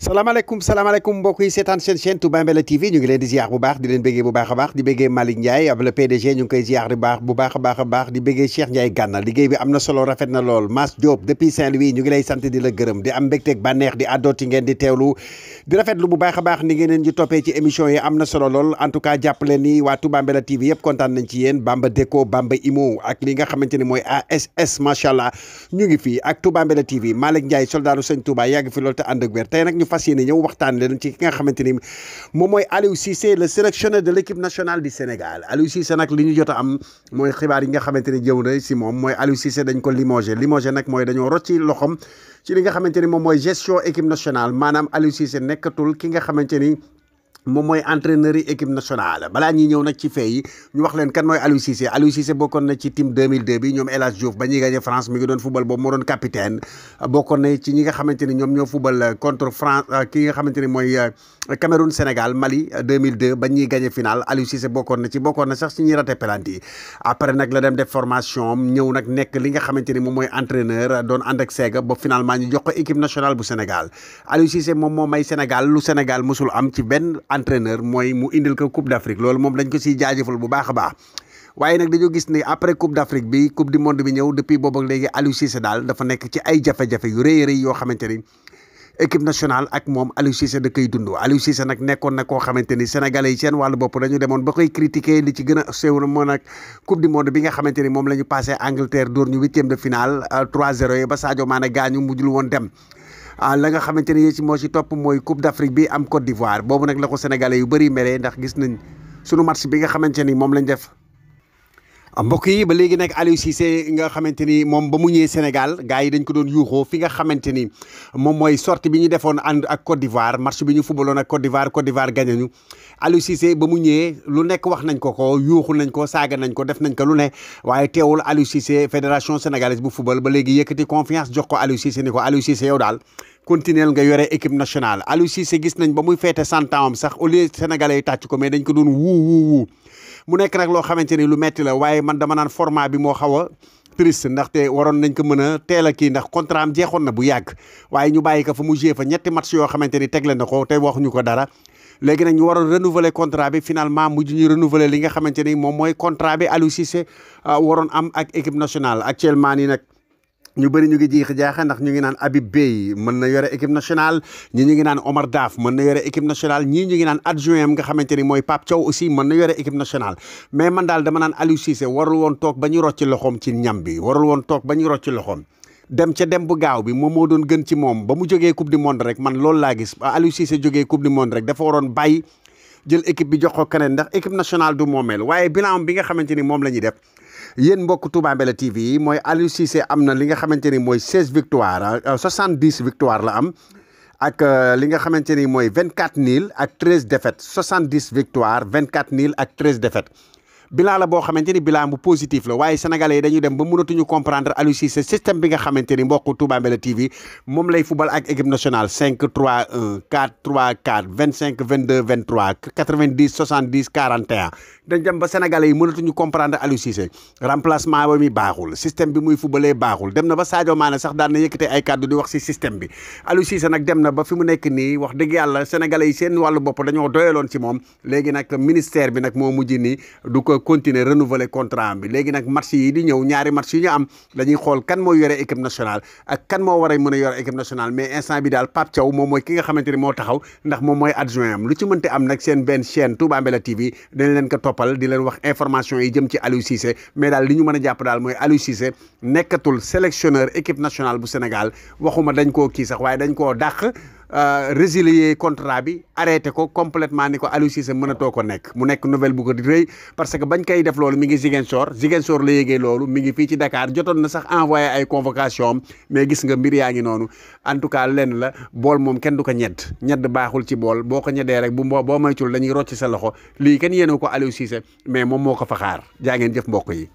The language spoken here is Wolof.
salaamaaleykum mbokk yi seetaan seen chaîne Touba Mbella TV ñu ngi leen di ziar bu baax di leen bëggee bu baax a baax di bëggee Malick Ndiaye ab le PDG ñu ngi koy ziar bu baax a baax di bëggee Cheikh Ndiaye Gana liggéey bi am na solo rafet na lool Mass Diop depuis Saint-Louis ñu ngi lay sant di la gërëm di am mbégteeg bànneex di àddooti ngeen di teewlu di rafetlu bu baax a baax ni ngeen leen di toppee ci émission yi am na solo lool en tout cas jàpp leen ni waa Touba Mbella TV yëpp kontaan nañ ci yéen Bamba Déco Bamba Imo ak li nga xamante ni mooy ASS macha allah ñu ngi fii ak Touba Mbella TV Malick Ndiaye soldaaru sëñ Touba yàgg fi loolu te ànd ak wér tey nag ñu fas yéene ñëw waxtaan leen ci ki nga xamante ni moom mooy Aliou Cissé le sélectionneur de l'équipe nationale du Sénégal Aliou Cissé nag li ñu jot a am mooy xibaar yi nga xamante ni jëw na si moom mooy Aliou Cissé dañ ko limogé nag mooy dañoo rocci loxom ci li nga xamante ni moom mooy gestion équipe nationale maanaam Aliou Cissé nekkatul ki nga xamante ni moom mooy entraîneur yi équipe nationale balaa ñuy ñëw nag ci fee yi ñu wax leen kan mooy Aliou Cissé bokkoon na ci team 2002 bi ñoom El Hadj Diouf ba ñuy gagné France mi ngi doon football boobu moo doon capitaine bokkoon na ci ñi nga xamante ni ñoom ñoo football contre France ki nga xamante ni mooy Cameroun Sénégal Mali 2002 ba ñuy gagné final Aliou Cissé bokkoon na sax ci ñuy raté penalty yi après nag la dem def formation ñëw nag nekk li nga xamante ni moom mooy entraîneur doon ànd ak Sega ba finalement ñu jox ko équipe nationale bu Sénégal Aliou Cissé moom moo may Sénégal lu Sénégal mosul am ci benn entraîneur mooy mu indil ko Coupe d'Afrique loolu moom dañ ko siy jaajëfal bu baax a baax waaye nag dañoo gis ni après Coupe d'Afrique bi Coupe du monde bi ñëw depuis boobu ak léegi Aliou Cissé daal dafa nekk ci ay jafe-jafe yu rëy rëy yoo xamante ni équipe nationale ak moom Aliou Cissé da koy dund Aliou Cissé nag nekkoon na koo xamante ni sénégalais yi seen wàllu bopp dañu demoon ba koy critiquer li ci gën a sew na moo nag Coupe du monde bi nga xamante ni moom la ñu passé Angleterre dóor ñu 8e de finale 3-0 yi ba Sadio Mané gaañu mujjul woon dem la nga xamante ni ci moo ci topp mooy Coupe d'Afrique bi am Côte d'Ivoire boobu nag la ko sénégalais yu bëri mere ndax gis nañ sunu match bi nga xamante ni moom lañ def mbokk yi ba léegi nag Aliou Cissé nga xamante ni moom ba mu ñëwee Sénégal gars yi dañ ko doon yuuxoo fi nga xamante ni moom mooy sortie bi ñu defoon ànd ak Côte d'Ivoire match bi ñu footballoon ak Côte d'Ivoire gagné ñu Aliou Cissé ba mu ñëwee lu nekk wax nañ ko yuuxu nañ ko saaga nañ ko def nañ ko lu ne waaye teewul Aliou Cissé fédération sénégalaise bu football ba léegi yëkkati confiance jox ko Aliou Cissé ni ko Aliou Cissé yow daal continuer nga yore équipe nationale Aliou Cissé gis nañ ba muy feete 100 ans am sax au lieu sénégalais yi tàcc ko mais dañ ko doon wuu mu nekk nag loo xamante ni lu metti la waaye man dama naan format bi moo xaw a triste ndaxte waroon nañ ko mën a teel a kii ndax contrat am jeexoon na bu yàgg waaye ñu bàyyi ko fa mu joué fa ñetti match yoo xamante ni tegle na ko te waxuñu ko dara léegi nag ñu waroon renouveler contrat bi finalement mujj ñu renouveler li nga xamante ni moom mooy contrat bi Aliou Cissé waroon am ak équipe nationale actuellement nii nag ñu bëri ñu ngi jiix jaaxe ndax ñu ngi naan Habib Beye mën na yore équipe nationale ñii ñu ngi naan Omar Daf mën na yore équipe nationale ñii ñu ngi naan adjoint am nga xamante ni mooy Pape Thiaw aussi mën na yore équipe nationale mais man daal dama naan Aliou Cissé warul woon toog ba ñu rocci loxoom ci ñam bi warul woon toog ba ñu rocci loxoom dem ca dem bu gaaw bi moom moo doon gën ci moom ba mu jógee coupe du monde rek man loolu laa gis Aliou Cissé jógee coupe du monde rek dafa waroon bàyyi jël équipe bi jox ko keneen ndax équipe nationale du moomeel waaye bilan bi nga xamante ni moom la ñuy def yéen mbokk Touba Mbella TV yi mooy Aliou Cissé am na li nga xamante ni mooy 16 victoire 70 victoire la am ak li nga xamante ni mooy 24 nuls ak 13 défaites 70 victoire 24 nuls ak 13 défaites bilan la boo xamante ni bilan bu positif la waaye sénégalais yi dañu dem ba mënatuñu comprendre Aliou Cissé système bi nga xamante ni mbokk Touba Mbella TV moom lay football ak équipe nationale 5-3-1 4-3-4 25-22 23 90 70 41 dañ dem ba sénégalais yi mënatuñu comprendre Aliou Cissé remplacement ba mi baaxul système bi muy footballee baaxul dem na ba Sadio Mané sax daan na yëkkate ay kàddu di wax si système bi Aliou Cissé nag dem na ba fi mu nekk nii wax dëgg yàlla sénégalais yi seen wàllu bopp dañoo doyaloon ci moom léegi nag ministère bi nag moo mujj nii du ko continuer renouveler contrat bi léegi nag match yi di ñëw ñaari match yi ñu am dañuy xool kan moo yore équipe nationale ak kan moo war a mën a yore équipe nationale mais instant bi daal Pape Thiaw moom mooy ki nga xamante ni moo taxaw ndax moom mooy adjoint am lu ci mënte am nag seen benn chaîne Touba Mbella TV dañ leen ko toppal di leen wax information yi jëm ci Aliou Cissé mais daal li ñu mën a jàpp daal mooy Aliou Cissé nekkatul sélectionneur équipe nationale bu Sénégal waxuma dañ koo kii sax waaye dañ koo dàq résilier contrat bi arrêté ko complètement ni ko Aliou Cissé mënatoo ko nekk mu nekk nouvelle bu ko di rëy parce que bañ koy def loolu mi ngi Ziguinchor la yégee loolu mi ngi fii ci Dakar jotoon na sax envoyé ay convocation am mais gis nga mbir yaa ngi noonu en tout cas lenn la bool moom kenn du ko ñedd baaxul ci bool boo ko ñeddee rek boo moytul dañuy rocc sa loxo lii kenn yéene ko Aliou Cissé mais moom moo ko fa xaar jaa ngeen jëf mbokk yi